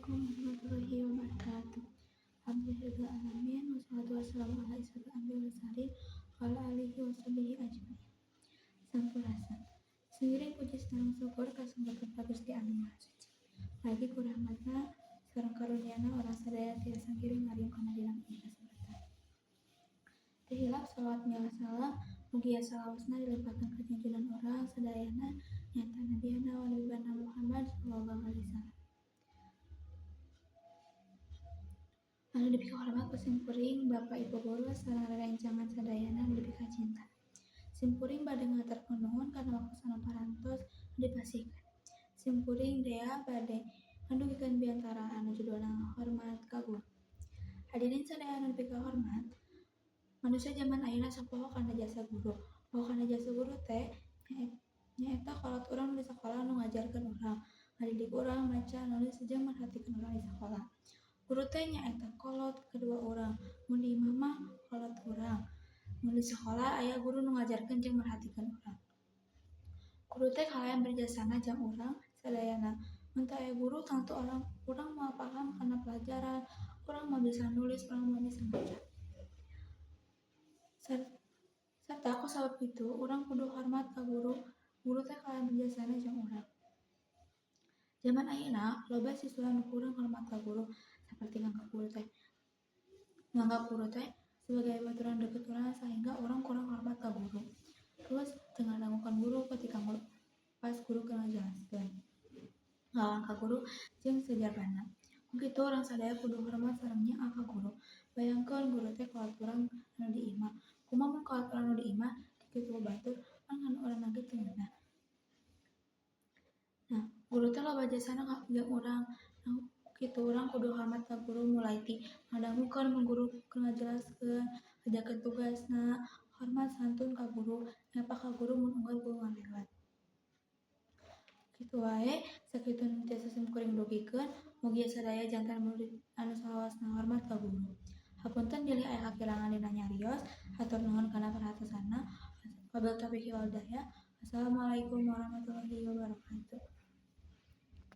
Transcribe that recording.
Assalamualaikum warahmatullahi wabarakatuh. Alhamdulillahirabbil alamin, wassalatu wassalamu ala asyrofil anbiya'i wal mursalin wa ala alihi washabbihi ajmain. Sampurasun. Seiring puji sareng syukur kasanggakeun ka Gusti Anu Maha Suci. Lagi ku rahmatna sareng karuniana urang sadaya tiasa ngiring ngariung kana dina kasempatan. Teu hilap shalawat miwah salam mugia salawasna dilimpahkeun ka junjungan urang sadayana, nyaeta nabiyana wa habibana Muhammad sallallahu alaihi wasallam. Anu dipikahormat ku simkuring Bapak Ibu guru sareng rerencangan sadayana anu dipikacinta. Simkuring bade ngahaturkeun nuhun kana waktos anu parantos dipasihkeun. Simkuring Dea bade ngadugikeun biantara anu judulna Hormat ka Guru. Hadirin sadaya anu dipikahormat, manusia jaman ayeuna sok poho kana jasa guru. Poho kana jasa guru teh nyaeta kolot urang di sakola nu ngajarkeun urang, ngadidik urang maca, nulis, jeung merhatikeun urang di sakola. Guru teh nyaeta kolot kadua urang, mun di imah mah kolot urang. Mun di sakola aya guru nu ngajarkeun jeung merhatikeun urang. Guru teh kalayan berjasana jang urang sadayana. Mun teu aya guru, tangtu urang moal paham kana pelajaran, urang moal bisa nulis, urang moal bisa maca. Sarta ku sabab kitu urang kudu hormat ka guru, guru teh kalayan berjasana jang urang. Jaman ayeuna loba siswa nu kurang hormat ka guru, saperti nganggap guru teh sebagai baturan deukeut urang sahingga urang kurang hormat ka guru. Terus teu ngadangukeun guru ketika pas guru keur ngajelaskeun. Ngalawan ka guru jeung sajabana. Ku kitu urang sadaya kudu hormat sareng nyaah ka guru. Bayangkeun guru teh kolot urang anu di imah. Kumaha mun kolot urang nu di imah dikitu ku batur, pan kana urangna ge teu ngeunah. Nah, guru teh loba jasana jeung urang. Nah, kitu urang kudu hormat ka guru mulai ti ngadangukeun mun guru keur ngajelaskeun, ngerjakeun tugasna, hormat santun ka guru, nyapa ka guru mun unggal guru ngalewat. Kitu wae, sakitu nu tiasa simkuring dugikeun, mugia sadaya janten murid anu salawasna hormat ka guru. Hapunten bilih aya kakirangan dina nyarios, hatur nuhun kana perhatosanna. Wabillahi taufiq wal hidayah. Wassalamualaikum warahmatullahi wabarakatuh.